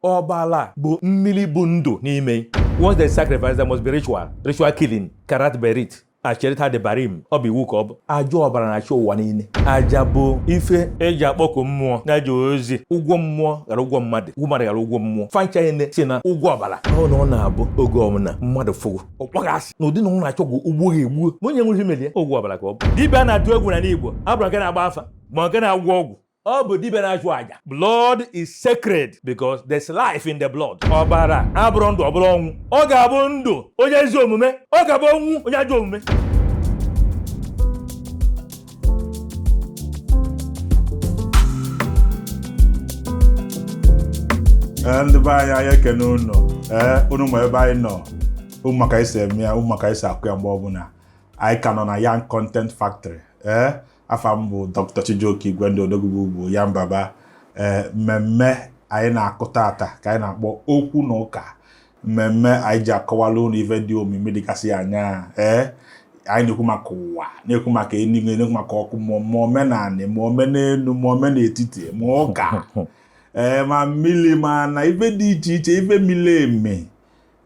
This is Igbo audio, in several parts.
Ọbala bụ mmiri bụ ndụ n'ime. Once they sacrifice, there must be ritual. Ritual killing, karat berit, asherita de barim. Ọ bụ iwu ka ọ bụ. Aja ọbara na-achị ụwa niile. Aja bụ ife eji akpọku mmụọ na-eje ozi. Ụgwọ mmụọ ghara ụgwọ mmadụ, ụgwọ mmadụ ghara ụgwọ mmụọ. Fancha niile si na ụgwọ ọbara. Ọ na ọ na-abụ oge ọbụla mmadụ fụgo ọkpọgasị na ụdị na ọ na-achọ gị ugbo ha egbuo ma onye nwere imelie ụgwọ ọbara ka ọ bụ. Dibịa na-atụ egwu na n'Igbo abụrụ nke na-agba afa ma nke na-agwọ ọgwụ. Ọ bụ dibịa na-achụ aja. Blood is sacred because there's life in the blood. Ọbara abụrụ ndụ, ọ bụrụ ọnwụ. Ọ ga-abụ ndụ onye ezi omume, ọ ga-abụ ọnwụ onye ajọ omume. Ee, ndị be anyị, anyị ekene unu. Ee, unu ma ebe anyị nọ, ụmụ maka anyị si eme ya, ụmụ maka anyị si akụ ya. Mgbe ọbụla anyị ka nọ na Yan Content Factory. Ee, afa m bụ Dr. Chijioke Igwendụ Odogwu bụ Yan Baba. Ee, mmemme anyị na-akụ tata ka anyị na-akpọ okwu na ụka, mmemme anyị ji akọwala unu ife dị omimi dịgasị anya. Ee, anyị na-ekwu maka ụwa, na-ekwu maka eluigwe, na-ekwu maka ọkụ mmụọ, ma omenanị, ma omenelu, ma omenetiti, ma ụka, ee, ma mmiri, ma na ife dị iche iche, ife mili emi,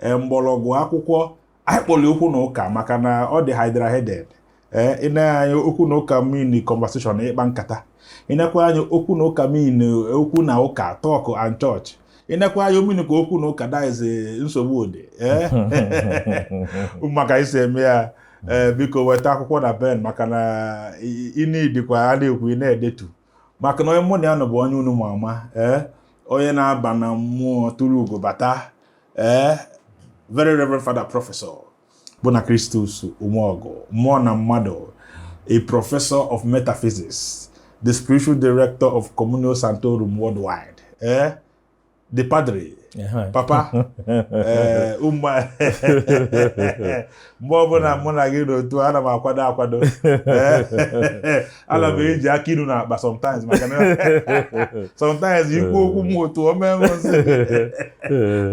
ee, mgbọrọgwụ akwụkwọ. Anyị kpọrọ okwu na ụka maka na ọ dị hydra headed. Ee, ị na-anya okwu na ụka mean conversation, ịkpa nkata. Ịnekwa anya, okwu na ụka mean okwu na ụka, talk and church. Ịnekwa anya, omini ka okwu na ụka daiz nsogbu dị. Ee, maka isi eme ya, ee, biko weta akwụkwọ na pen, maka na ị dịkwa a na-ekwu, ị na-edetu, maka na onye mụ na ya nọ bụ onye unu ma ama. Ee, onye na-aba na mmụọ tụrụ ugo bata. Ee, Very Reverend Father Professor bụ na Christus Umeọgụ, mmụọ na mmadụ, a professor of metaphysics, the spiritual director of Communio Santorum Worldwide, ee, the padre, papa. Ee, ụmụ mgbe ọbụla mụ na gị n'otu, ana m akwado akwado. Ee, ana m eji aka inu na akpa sometimes, maka na sometimes ikwu okwu m otu o mee m nsị,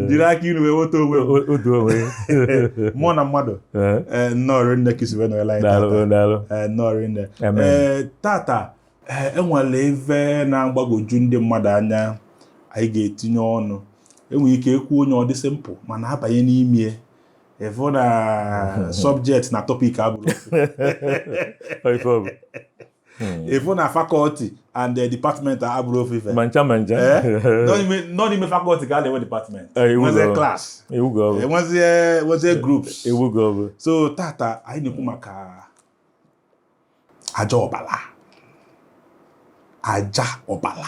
jiri aka inu wee nweta onwe m. Otu onwe. Mụọ na mmadụ. Ee, nnọọ rinne ka isi wee nọrọ anyị Daalụ. tata. Daalụ. Ee, nnọọ rinne. Amen. Ee, tata, ee, enwere ife na-agbagwoju ndị mmadụ anya anyị ga-etinye ọnụ. Enwere ike ekwu onye ọ dị simple, mana abanye n'ime ịfụ na subject na topic abụrụ ofu. Ife ọ bụ. Ịfụ na faculty and the department abụrụ ofu ife. Ma ncha ma ncha. Ee, nọ n'ime faculty ka a na-enwe department, Eh, iwu nwezie ga-ọ. class, Iwu ga ọ bụ. enwezie groups. Iwu ga ọ bụ. So tata anyị na-ekwu maka aja ọbala. Aja ọbala,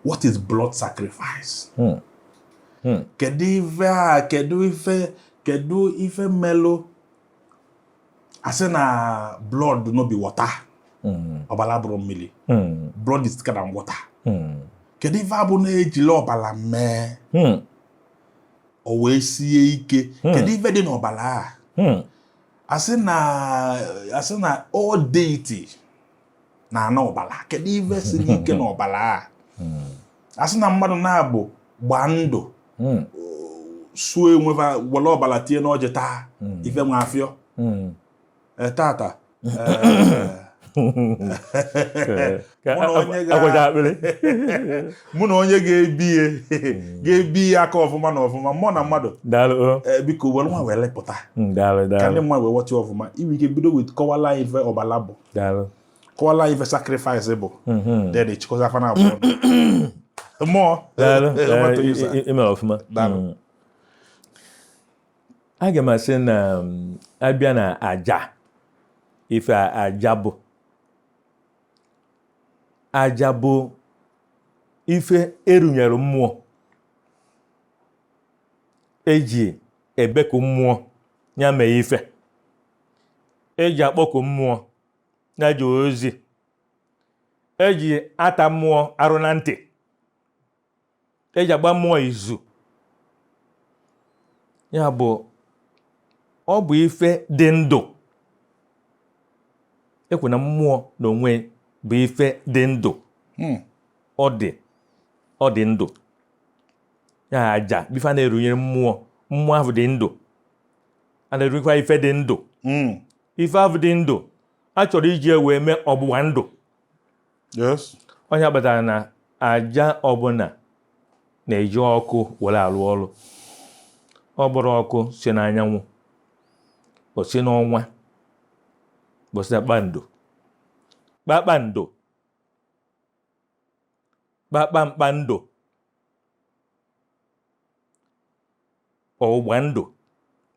what is blood sacrifice? Kedu ife a? Kedu ife, kedu ife melụ asị na blood no be water? Ọbala bụrụ mmiri. Blood is thicker than water. Kedu ife abụ na-ejili ọbala mee o wee sie ike? Kedu ife dị n'ọbala a? Asị na all deity na-ana ọbala. Kedu ife siri ike n'ọbala a? Asị na mmadụ na-abụ gbaa ndụ, suo enweva, were ọbala tie n'ọjị taa, ife nwe afịọ. Ee, tata, ee, Ka Mụ na onye agwaja akpịrị. Mụ na onye ga-ebi ya aka ọfụma na ọfụma, mmụọ na mmadụ. Daalụ o. Ee, biko were nwa wee lepụta Daalụ. ka ndị Daalụ. mmadụ wee ghọta ọfụma. Inwe ike bido with kọwala anyị ife ọbala bụ, Daalụ. kọwala anyị ife sacrifice bụ, then ịchịkọta afa na abụọ mmụọ. Daalụ. Eh, over to you, sir. Imere ọfụma. Daalụ. Aga m asị na abịa na aja, ife aja bụ, aja bụ ife erunyere mmụọ eji ebeku mmụọ ya mee ife, eji akpọku mmụọ ya ji ozi, eji ata mmụọ arụ na ntị, eji agba mmụọ izu. Ya bụ, ọ bụ ife dị ndụ. Ekwe na mmụọ n'onwe bụ ife dị ndụ. Ọ dị ndụ. Ya aja bụ ife a na-erunyere mmụọ. Mmụọ ahụ dị ndụ, a na-erukwa ife dị ndụ. Ife ahụ dị ndụ a chọrọ iji ya wee mee ọgbụgba ndụ. Onye kpatara na aja ọbụla Na-eji ọkụ were arụ ọrụ. Ọ bụrụ ọkụ si n'anyanwụ, o si n'ọnwa, o si na kpakpando, kpakpando, kpakpamkpando, ọgbụgba ndụ,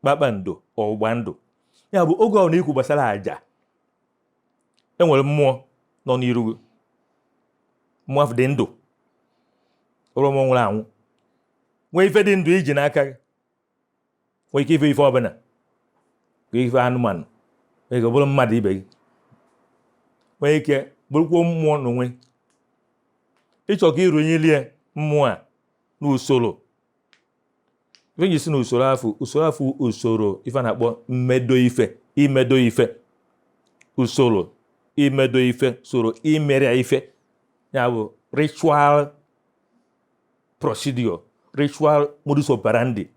kpakpando, ọgbụgba ndụ. Ya bụ, oge ọ na-ikwu gbasara aja, enwere mmụọ nọ n'iru gị. Mmụọ afụ dị ndụ, ụrụ mmụọ nwụrụ anwụ, nwee ife dị ndụ iji n'aka gị, nwee ike ife ife ọbụla, nwee ife anụmanụ, nwee ike bụrụ mmadụ ibe gị, nwee ike bụrụkwuo mmụọ n'onwe. Ịchọ ka irunyelie mmụọ a n'usoro ife ji si n'usoro afụ, usoro afụ, usoro ife a na-akpọ mmedo ife, imedo ife, usoro imedo ife, usoro imere ife. Ya bụ ritual procedure, ritual modus operandi.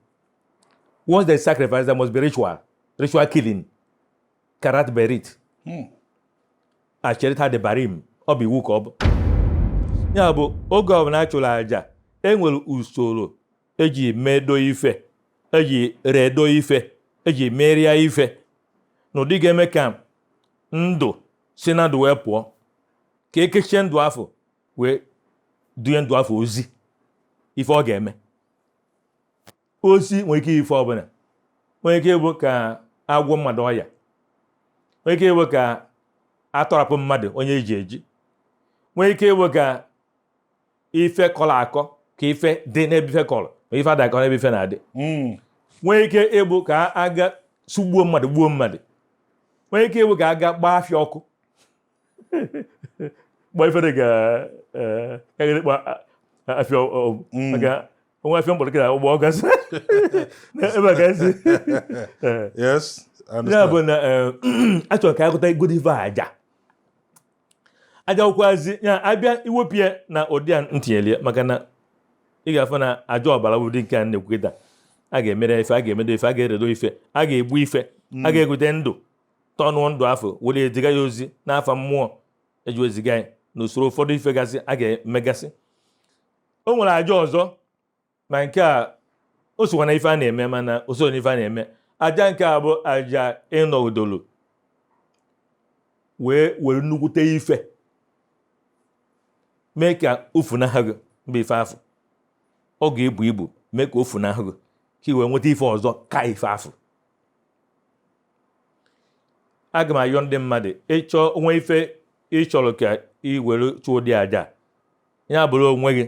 Once there is sacrifice, there must be ritual, ritual killing, karat berit, acherita de barim. Ọ bụ iwu ka ọ bụ. Ya bụ, oge ọbụla a chụrụ aja, enwere usoro eji medo ife, eji redo ife, eji merie ife n'ụdị ga-eme ka ndụ si na ndụ wee pụọ, ka ekechie ndụ afọ wee dunye ndụ afọ ozi ife ọ ga-eme. Ozi nwere ike ife ọbụla, nwere ike ịbụ ka agwọ mmadụ ọya, nwere ike ịbụ ka atọrapụ mmadụ onye eji eji, nwere ike ịbụ ka ife kọrọ akọ, ka ife dị n'ebe ife kọrọ, ma ife adakọ n'ebe ife na-adị, nwere ike ịbụ ka aga sugbuo mmadụ, gbuo mmadụ, nwere ike ịbụ ka aga gbaa afịa ọkụ, gbaa ife dị ka ka afịa maka onwe afịa mkpọrọ kịta ụgbọ ọgasị ebe a ka esi. Yes, I Ya understand. bụ na achọrọ ka akụta igodo ife aja aja ụkwazi ya abịa iwepụ ya na ụdị a ntinyere ya, maka na ị ga-afụ na aja ọbara bụ ụdị nke a na-ekwu kịta. A ga-emere ife, a ga-emedo ife, a ga-eredo ife, a ga-egbu ife, a ga-egote ndụ, tọnụọ ndụ afọ, were eziga ya ozi n'afa mmụọ eji weziga ya n'usoro ụfọdụ ife gasị a ga-emegasị. O nwere aja ọzọ, ma nke a o sokwa na ife a na-eme, mana o so na ife a na-eme. Aja nke a bụ aja ịnọgidolu wee were nnukwute ife mee ka o funahụ gị. Mgbe ife afụ ọ ga-ebu ibu, mee ka o funahụ gị, ka i wee nweta ife ọzọ ka ife afụ. Aga m ayọ ndị mmadụ, ịchọ onwe ife ị chọrọ ka ị were chụọ ụdị aja ya, bụrụ onwe gị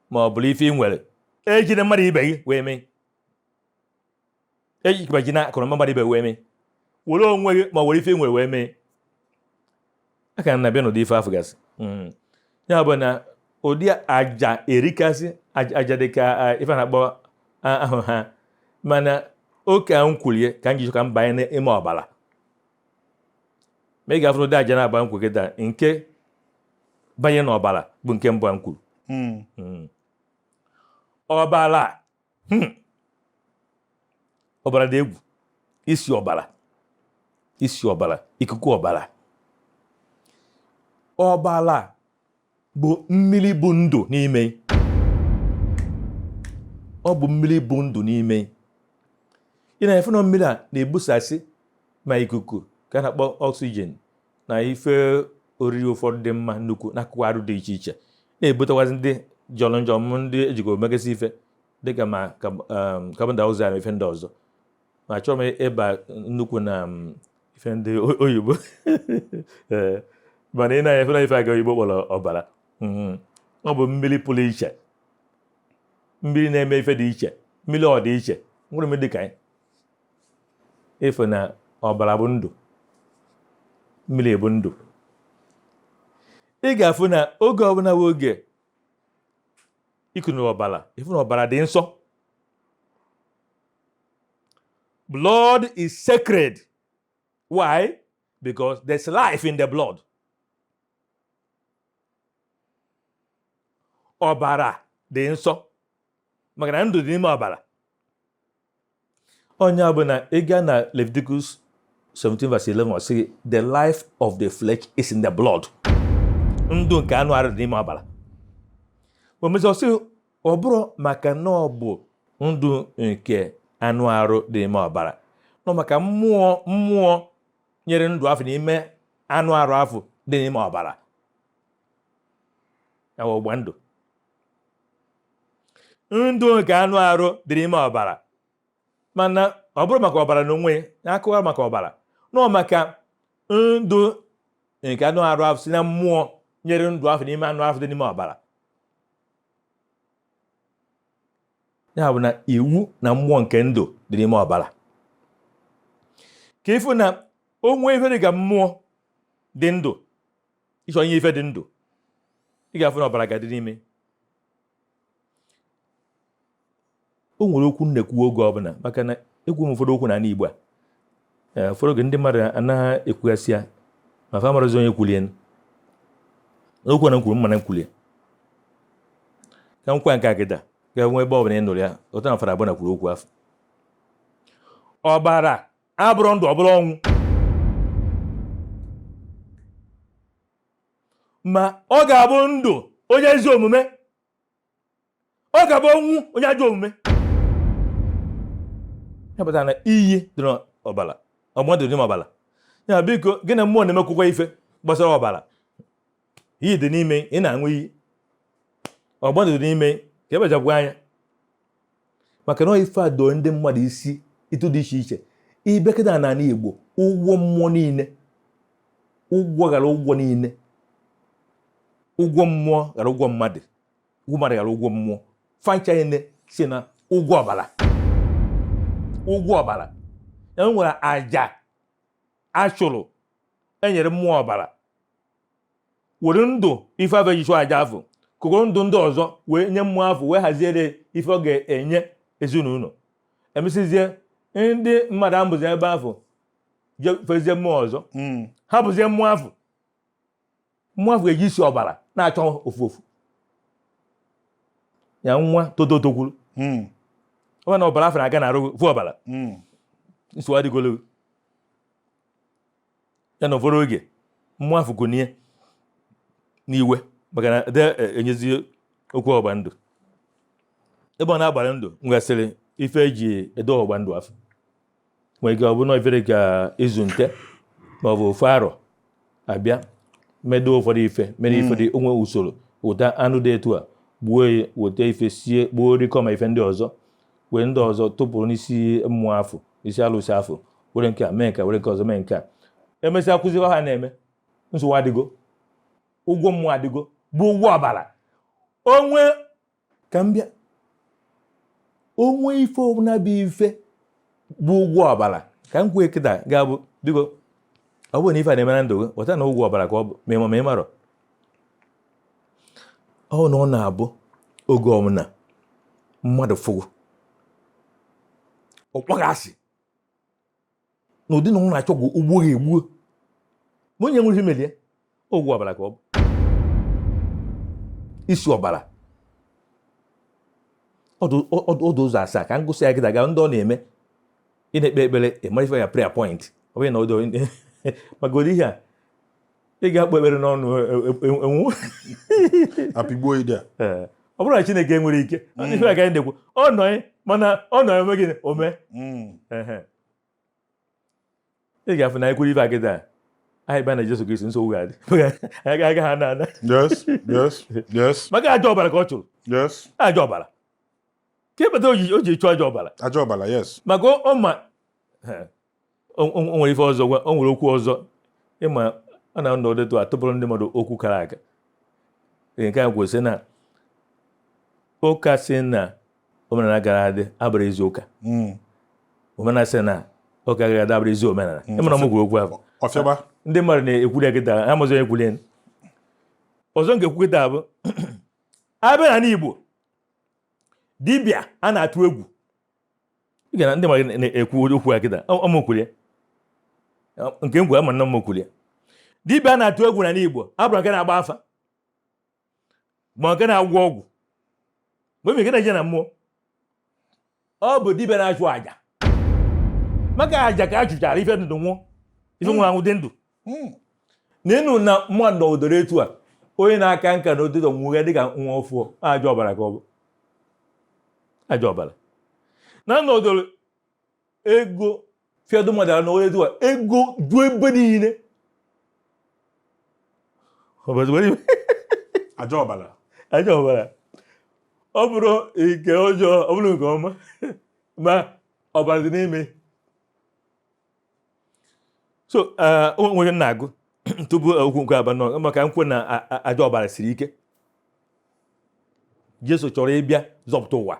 ma ọ bụrụ ife ị nwere, ejide mmadụ ibe gị wee mee, ejikwa akụrụ mmadụ ibe wee mee, were onwe gị ma ọ were ife ị nwere wee mee. A ka na-abịa n'ụdị ife afụ gasị. Ya bụ na ụdị aja erikasị aja dị ka ife a na-akpọ ahụ ha, mana oke a m kwulie ka m ji ka m banye n'ime ọbara, ma ị ga-afụ ụdị aja na-agba nkwu kịta nke banye n'ọbara bụ nke mbụ a m kwuru. Ọbara, Ọbara dị egwu. Isi ọbara, isi ọbara, ikuku ọbara. Ọbara bụ mmiri bụ ndụ n'ime. Ọ bụ mmiri bụ ndụ n'ime. Ị na-efe na mmiri a na-ebusasị ma ikuku ka a na-akpọ oxygen na ife oriri ụfọdụ dị mma nnukwu n'akụkụ arụ dị iche iche, na-ebutekwazi ndị jọrọ njọ m ndị ejikwa megasị ife dịka ma carbon dioxide na ife ndị ọzọ. Ma achọrọ m ịba nnukwu na ife ndị oyibo. Ee, mana ị na-anya efe na ife aga oyibo kpọrọ ọbara. Ọ bụ mmiri pụrụ iche, mmiri na-eme ife dị iche, mmiri ọ dị iche nwere mmiri dị ka anyị efe na ọbara bụ ndụ, mmiri bụ ndụ. Ị ga-afụ na oge ọbụla bụ oge ikunuru ọbara, ịfụ na ọbara dị nsọ. Blood is sacred. Why? Because there's life in the blood. Ọbara dị nsọ maka na ndụ dị n'ime ọbara. Onye ọbụla ị gaa na Leviticus 17 verse 11, ọ sị, "The life of the flesh is in the blood." Ndụ nke anụ arụ dị n'ime ọbara. O mezi ọ sị Ọ bụrụ maka na ọ bụ ndụ nke anụ arụ dị n'ime ọbara, nọ maka mmụọ mmụọ nyere ndụ afụ n'ime anụ arụ afụ dị n'ime ọbara, ya bụ ọgbụgba ndụ. Ndụ nke anụ arụ dị n'ime ọbara, mana ọ bụrụ maka ọbara n'onwe ya, akụwa maka ọbara nọ maka ndụ nke anụ arụ afụ si na mmụọ nyere ndụ afụ n'ime anụ afụ dị n'ime ọbara. Ya bụ na iwu na mmụọ nke ndụ dị n'ime ọbara, ka ịfụ na o nwee ife dị ka mmụọ dị ndụ, ịchọ ihe ife dị ndụ, ị ga-afụ na ọbara ga-adị n'ime. O nwere okwu m na-ekwu oge ọbụla, maka na ekwu m ụfọdụ okwu n'ala Igbo a, ụfọdụ oge ndị mmadụ anaghị ekwugasị ya, ma fa marazi onye kwulie okwu na m kwuru mma na m kwulie ka m kwa nke a kịta ga nwee ebe ọbụla ị nụrụ ya ụta na fara abụọ na kwuru okwu afọ. Ọbara abụrụ ndụ, ọ bụrụ ọnwụ, ma ọ ga-abụ ndụ onye ezi omume, ọ ga-abụ ọnwụ onye ajọ omume. Ya pụtara na iyi dị n'ọbara, ọgbụgba ndụ dị n'ọbara. Ya biko, gị na mmụọ na-emekwukwa ife gbasara ọbara, iyi dị n'ime, ị na-aṅụ iyi, ọgbụgba ndụ dị n'ime, ka ebechapụ anya, maka na ife a doo ndị mmadụ isi ịtụ dị iche iche. Ịbịa n'ala Igbo, ụgwọ mmụọ niile, ụgwọ ghara ụgwọ niile, ụgwọ mmụọ ghara ụgwọ mmadụ, ụgwọ mmadụ ghara ụgwọ mmụọ, fancha niile si na ụgwọ ọbara, ụgwọ ọbara. E nwere aja achụrụ enyere mmụọ ọbara, were ndụ ife afọ eji chụọ aja afọ, kụkọrọ ndụ ndị ọzọ wee nye mmụọ afọ, wee haziere ife ọ ga-enye ezinụlọ. Emesizie ndị mmadụ amụzi ebe afọ fezie mmụọ ọzọ, ha bụzie mmụọ afọ. Mmụọ afọ ga-eji isi ọbara na-achọ ofu ofu ya nwa toto tokwuru. Ọ na ọbara afọ na-aga na arụ fụ ọbara, nsogbu adịgolo ya. Na ụfọdụ oge mmụọ afọ kunie n'iwe, maka na de enyezi okwu ọgba ndụ, ebe ọ na-agbara ndụ nwegasịrị ife eji edo ọgba ndụ afọ. Nwere ike ọ bụ na ifere ka izu nte ma ọ bụ ofu arọ abịa medo ụfọdụ ife mere ife dị onwe usoro, weta anụ dị etu a, gbuo ya, weta ife sie, gbuo, rikọ, ma ife ndị ọzọ, were ndị ọzọ tụpụrụ n'isi mmụọ afọ, isi alụsị afọ, were nke a mee nke a, were nke ọzọ mee nke a. Emesịa kụziri ha na-eme, nsogbu adịgo, ụgwọ mmụọ adịgo, bụ ụgwọ ọbara onwe ka m bịa onwe ife ọbụla bụ ife bụ ụgwọ ọbara ka m kwue kịta ga-abụ. Biko, ọ bụrụ na ife a na-eme na ndụ gị, ghọta na ụgwọ ọbara ka ọ bụ, ma ị ma ma ị marọ. Ọ na ọ na-abụ oge ọbụla mmadụ fụgo ọ asị na ụdị na ọ na-achọ gị ugbo ha egbuo, ma onye nwere imelie, ụgwọ ọbara ka ọ bụ, isi ọbara. Ọdụ ụzọ asaa ka m gụsị ya kịta ga ndị ọ na-eme. Ị na-ekpe ekpere, ị mara ife ya prayer point, ọ bụghị na ọdụ maka ụdị ihe a ị ga-akpọ ekpere n'ọnụ enwu. Apịgbuo ide. Ọ bụrụ na Chineke nwere ike ife a ka anyị na-ekwu, ọ nọ, mana ọ nọ eme gịnị ome. Ị ga-afụ na anyị kwuru ife akịta anyị bịa na Jesu Kristi, nsogbu ga-adị, anyị agaghị ana ana. Maka aja ọbara ka ọ chụrụ. Aja ọbara ka ịkpata o ji chụọ aja ọbara. Aja ọbara, yes. Maka ọ ma o nwere ife ọzọ, o nwere okwu ọzọ ịma a na ndụ dịtụ atụpụrụ ndị mmadụ okwu kara aka. Nke a kwesị na ụka si na omenala gara adị abụrụ ezi ụka, omenala sị na ụka gara adị abụrụ ezi omenala. Ịmara m kwuru okwu ahụ. Ọfịaba. Ndị mmadụ na-ekwuri ya kịta, ha mụzọ ekwuri ya ọzọ. Nke ekwu kịta bụ abịa n'ala Igbo, dibịa a na-atụ egwu. Ị ga na ndị mmadụ na-ekwu okwu ya kịta, ọmụ kwuru ya nke m kwuru, ama nna m kwuru ya. Dibịa a na-atụ egwu n'ala Igbo abụrụ nke na-agba afa, ma nke na-agwọ ọgwụ, ma nke na-eje na mmụọ. Ọ bụ dibịa na-achụ àjà, maka àjà ka a chụchara ife ndụ nwụọ, ife nwụrụ anwụ dị ndụ. Na ịnụ na mmadụ nọgidere etu a, onye na-aka nka na ododo nwụghe dịka nwa ọfụọ, aja ọbara ka ọ bụ. Aja ọbara na nọdụrụ ego fịadụ mmadụ na onye dụwa ego ju ebe niile. Aja ọbara. Aja ọbara ọ bụrụ nke ọjọọ, ọ bụrụ nke ọma, ma ọbara dị n'ime. So nwere na-agụ tupu okwu nke aba nọ maka nkwe na aja ọbara siri ike. Jesu chọrọ ịbịa zọpụta ụwa,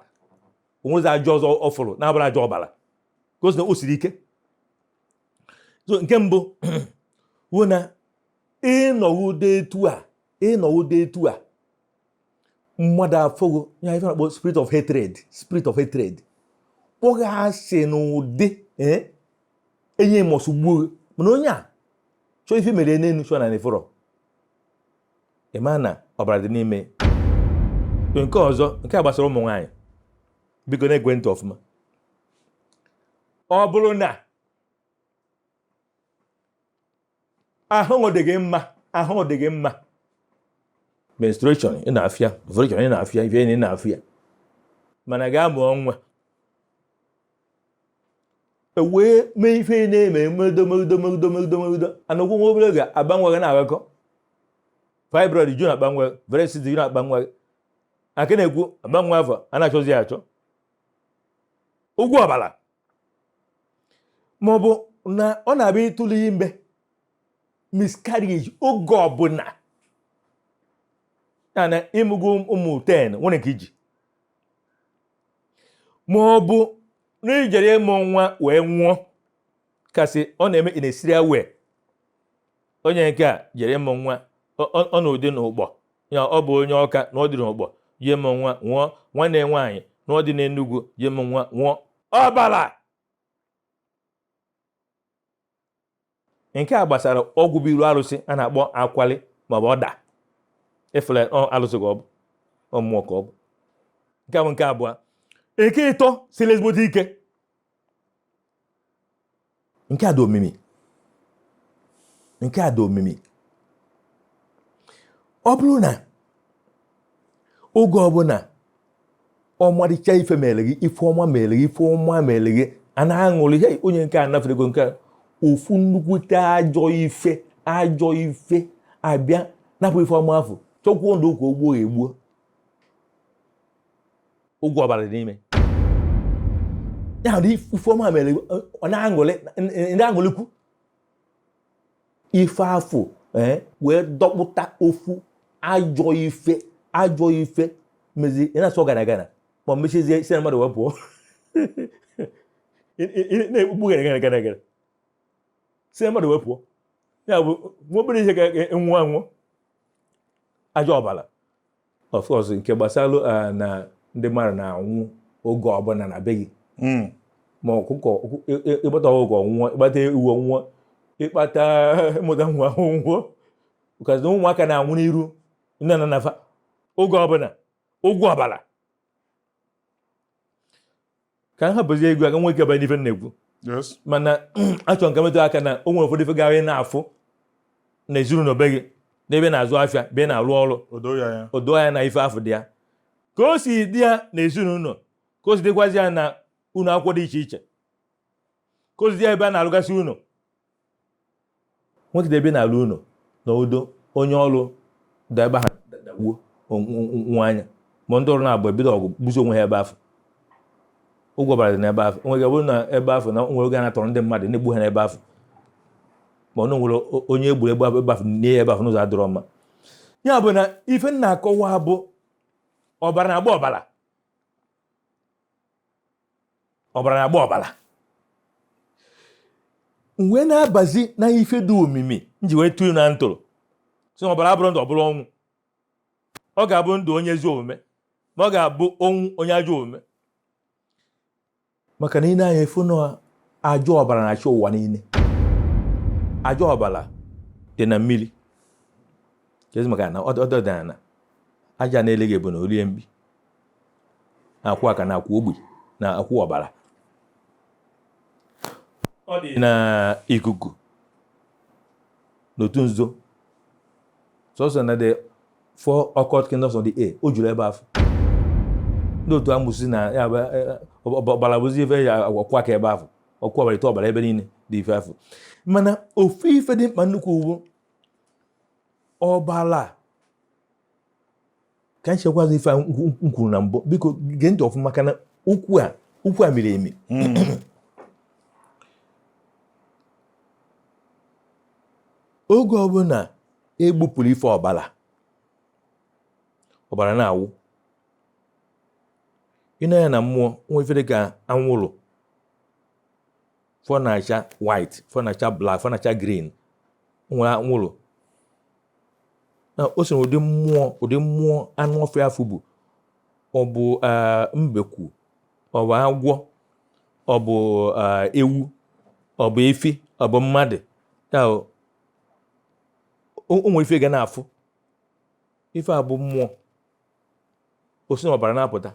onwezi aja ọzọ ọ fụrụ na-abụrụ aja ọbara, ka o si na o siri ike. So nke mbụ wụ na ịnọwude etu a, ịnọwude etu a, mmadụ afọgo ya ife na-akpọ spirit of hatred, spirit of hatred kpọghị asị n'ụdị enye mọsụ gbuo. Mana onye a chọọ ife mere n'elu, chọọ na n'efọrọ, ịma na ọbara dị n'ime. Nke ọzọ, nke a gbasara ụmụ nwaanyị, biko na-egwe ntị ọfụma. Ọ bụrụ na ahụ dị gị mma, ahụ dị gị mma, menstruation ị na-afịa, ovulation ị na-afịa, ife ị na-afịa, mana gaa mụọ nwa wee mee ife na-eme medo medo medo medo medo anụkwụ nwa obere oge agbanwe gị na-aghakọ fibroid ju na-akpa nwa, varices ju na-akpa nwa, aka na-ekwu agbanwe afọ a na-achọzi ya achọ ụgwọ ọbara, ma ọ bụ na ọ na-abịa ịtụrụ ime miscarriage oge ọbụla, ya na ịmụgo ụmụ 10 nwere nke iji, ma ọ bụ na ijere ịmụ nwa wee nwụọ, kasị ọ na-eme in a serious way. Onye nke a jere ịmụ nwa, ọ na ụdị n'ụkpọ ya, ọ bụ onye Ọka na ọ dị n'ụkpọ jee ịmụ nwa nwụọ, nwanne nwaanyị na ọ dị n'Enugwu jee ịmụ nwa nwụọ. Ọbara nke a gbasara ọgwụ bụ iru arụsị a na-akpọ akwali maọbụ ọda efere alụsị ka ọ bụ mmụọ ka ọ bụ. Nke a bụ nke abụọ. Nke ịtọ siri ezigbote ike, nke a dị omimi, nke a dị omimi. Ọ bụrụ na oge ọbụla ọmarịcha ife mere gị, ife ọma mere gị, ife ọma mere gị, a na-aṅụrị, hey, onye nke a nafere ego nke a, ofu nnukwute ajọ ife, ajọ ife abịa napụ ife ọma afụ, chọkwuo ndụ ka o gbuo ya egbuo. Ụgwọ ọbara dị n'ime ya na ife ọma mere ọ na-aṅụrị, ndị aṅụrịkwu ife afụ wee dọkpụta ofu ajọ ife, ajọ ife mezi ị na-asọ gara gara ma mechizie si na mmadụ wee pụọ na-ekpukpu gara gara gara gara si na mmadụ wee pụọ, ya bụ nwa obere ihe ga-enwu anwụ. Ajọ ọbara of course nke gbasara na ndị mmadụ na-anwụ oge ọbụla na be gị, ma ọkụkọ ịkpata ọkụkọ nwụọ, ịkpata ewu nwụọ, ịkpata ịmụta nwa nwụọ, because na ụmụaka na-anwụ n'iru nne na nna fa oge ọbụla. Ụgwọ ọbara ka m hapụzie ego aka nwoke banye n'ife na-ekwu, mana achọrọ nke metụ aka na o nwere ụfọdụ ife gara na-afụ na ezinụlọ be gị, n'ebe na-azụ afịa, be na-arụ ọrụ, o doo anya na ife afụ dị ya ka o si dị ya na ezinụlọ, ka o si dịkwazi ya na ụlọ akwụkwọ dị iche iche, ka o si dị ya ebe a na-alụgasị ụlọ. Nwoke ebe na-alụ ụlọ na udo, onye ọrụ da ebe ahụ dagbuo nwa anya, ma ndị ọrụ na-abụ ebido ọgụ gbuso onwe ha ebe afọ. Ụgwọ ọbara dị n'ebe afọ. Onwe ga-abụrụ na ebe afọ na nwere oge a na-atọrọ ndị mmadụ na-egbu ha n'ebe afọ, ma ọ na nwere onye egburu egbu ebe afọ nie ebe afọ n'ụzọ adịrọ mma. Ya bụ na ife m na-akọwa bụ ọbara na-agba ọbara, ọbara na-agba ọbara. Wee na-abazi na ife dị omimi nji wee tụrụ na ntụrụ si na ọbara abụrụ ndụ, ọ bụrụ ọnwụ. Ọ ga-abụ ndụ onye ezi omume, ma ọ ga-abụ ọnwụ onye ajọ omume, maka na ị na-anya efu na ajọ ọbara na-achị ụwa niile. Ajọ ọbara dị na mmiri, maka na ọ dị na aja na-ele gị ebu na orie mkpi akwụ aka na akwụ ogbi na akwụ ọbara. Ọ dị na ikuku n'otu nzuzo sọsọ na the four occult kingdoms of the air, o juru ebe afọ. Ndị otu amụsị na ya bụ ọbara bụzi ife ya ọkwụ aka ebe ahụ, ọkwụ ọbara ite ọbara ebe niile dị ife afụ. Mana ofu ife dị mkpa nnukwu ugwu ọbara ka m chekwazi ife a m kwuru na mbụ. Biko gee ntị ọfụma, maka na okwu a miri emi. Oge ọbụla egbupụrụ ife ọbara, ọbara na-awụ ị na-anya na mmụọ, nwe ife dị ka anwụrụ, fọ na-acha white, fọ na-acha black, fọ na-acha green, nwere anwụrụ na o so ụdị mmụọ, ụdị mmụọ anụ ọfịa afụ bụ ọ bụ mbekwu, ọ bụ agwọ, ọ bụ ewu, ọ bụ efi, ọ bụ mmadụ ya. O nwere ife ga na-afụ ife a bụ mmụọ, o si n'ọbara na-apụta.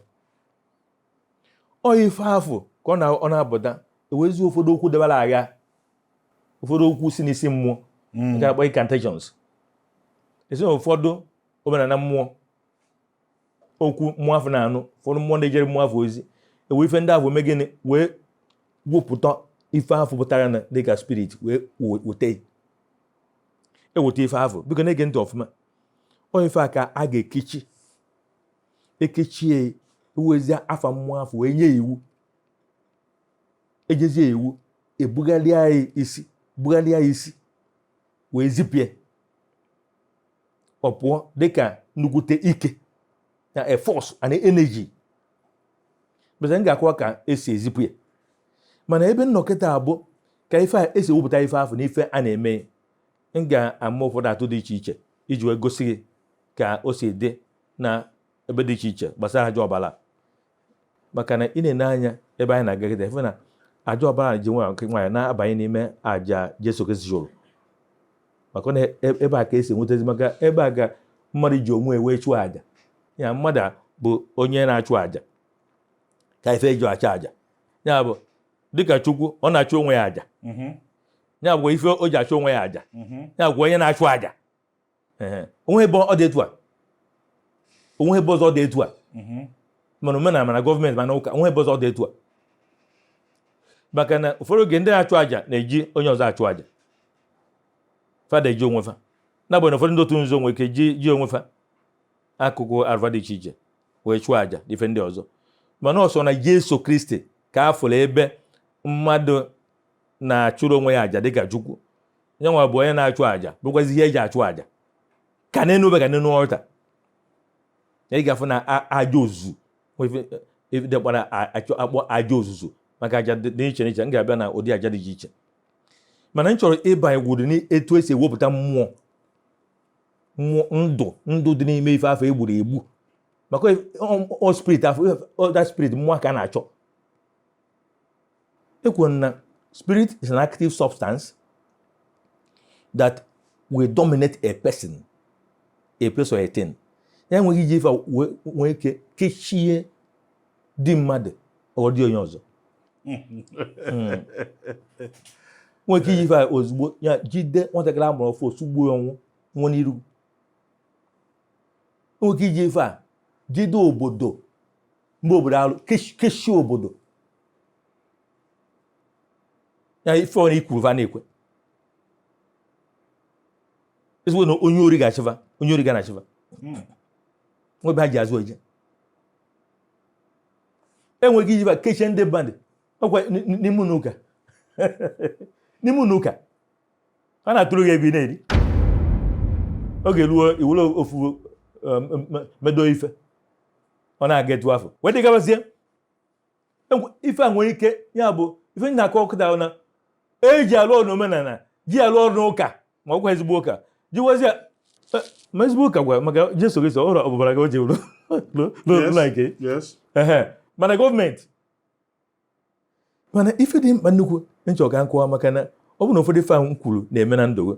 Ọ ife afụ ka ọ na-apụta, ewezi ụfọdụ okwu debara agha, ụfọdụ okwu si n'isi mmụọ nke akpọ incantations, esi na ụfọdụ omenala mmụọ, okwu mmụọ afọ na-anụ, ụfọdụ mmụọ na-ejere mmụọ afọ ozi, ewe ife ndị ahụ eme gịnị, wee wepụta ife afọ pụtara na dịka spirit, wee weta eweta ife afọ. Biko na-ege ntị ọfụma. Ọ ife a ka a ga-ekechi, ekechie, ewezie afa mmụọ afọ wee nye iwu, ejezie iwu, ebugharịa ya isi, bugharịa ya isi, wee zipụ ya, ọ pụọ dịka nnukwute ike na a force and energy. Bụza m ga-akọwa ka esi ezipụ ya. Mana ebe nnọkịta abụ ka ife a esi ewepụta ife afọ na ife a na-eme, m ga-ama ụfọdụ atụ dị iche iche iji wee gosi gị ka o si dị na ebe dị iche iche gbasara aja ọbara. Maka na ị na-ene anya ebe anyị na-aga kịta, ife na aja ọbara ji nwayọ nwayọ na-abanye n'ime aja Jesu Kristi chụrụ, maka na ebe a ka esi enwetazi, maka ebe a ka mmadụ ji onwe wee chụọ aja ya. Mmadụ bụ onye na-achụ aja ka ife eji achụ aja ya bụ dịka Chukwu ọ na-achụ onwe ya aja. Ya bụ ife o ji achụ onwe ya aja. Ya bụ onye na-achụ aja. Onwe ebe ọ dị etu a, onwe ebe ọzọ dị etu a, mana omenala, mana gọọmenti, mana ụka, onwe ebe ọzọ dị etu a. Maka na ụfọdụ oge ndị na-achụ aja na-eji onye ọzọ achụ aja, fada eji onwe fa, n'agbanyeghị na ụfọdụ ndị otu nzuzo nwere ike ji onwe fa akụkụ arụfa dị iche iche wee chụọ aja n'ife ndị ọzọ. Mana ọsọ na Jesu Kristi ka a fụrụ ebe mmadụ na-achụrụ onwe ya aja dịka Chukwu. Ya nwa bụ onye na-achụ aja, bụkwazi ihe eji achụ aja ka n'enu obe, ka n'enu ọlta. Ị ga-afụ na aja ozuzu dịkpara akpọ aja ozuzu, maka aja dị n'iche n'iche. M ga-abịa na ụdị aja dị iche iche, mana m chọrọ ịbanye gwuru n'etu esi ewepụta mmụọ, mmụọ ndụ, ndụ dị n'ime ife afọ egburu egbu, maka ọ spirit afọ, that spirit mmụọ ka a na-achọ. Ekwuru na spirit is an active substance that will dominate a person, a place or a thing. Ya enweghị iji ife nwee ike kechie di mmadụ ọ dị onye ọzọ. Nwee ike iji ife a ozugbo ya jide nwatakịrị amụrụ ọfụ, osugbuo ya, ọnwụ nwụọ n'iru. Nwee ike iji ife a jide obodo, mgbe obodo alụ kechie obodo ya. Ife ọ na-ikwuru fa na-ekwe ezigbo na onye ori ga-achịfa, onye ori ga na-achịfa nwebe ha ji azụ eje. Enweghị iji fa kechie ndị mmadụ ọkwa n'ime ụlọ ụka, n'ime ụlọ ụka a na-atụrụ gị ego ị na-eri. Oge ruo iwere ofu medo ife ọ na-aga etu afọ wee dịgabazie. Ife a nwere ike ya bụ ife ndị na-akọ ọkụta na eji alụ ọrụ n'omenala, ji alụ ọrụ n'ụka, ma ọkwa ezigbo ụka jiwazi ma ezigbo ụka gwa maka Jesu Kristi ọrụ ọbụbara ka o ji like. Mana gọọmenti, mana ife dị mkpa nnukwu nchọ ka nkọwa, maka na ọ bụ na ụfọdụ ife ahụ m kwuru na-eme na ndụ gị,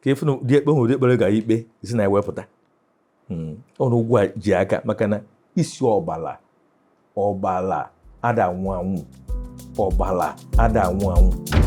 ka ife na ụdị ekpe nwere ekpere ga ikpe si na ewepụta ọ na ụgwọ a ji aka, maka na isi ọbala, ọbala ada anwụ anwụ, ọbala ada anwụ anwụ.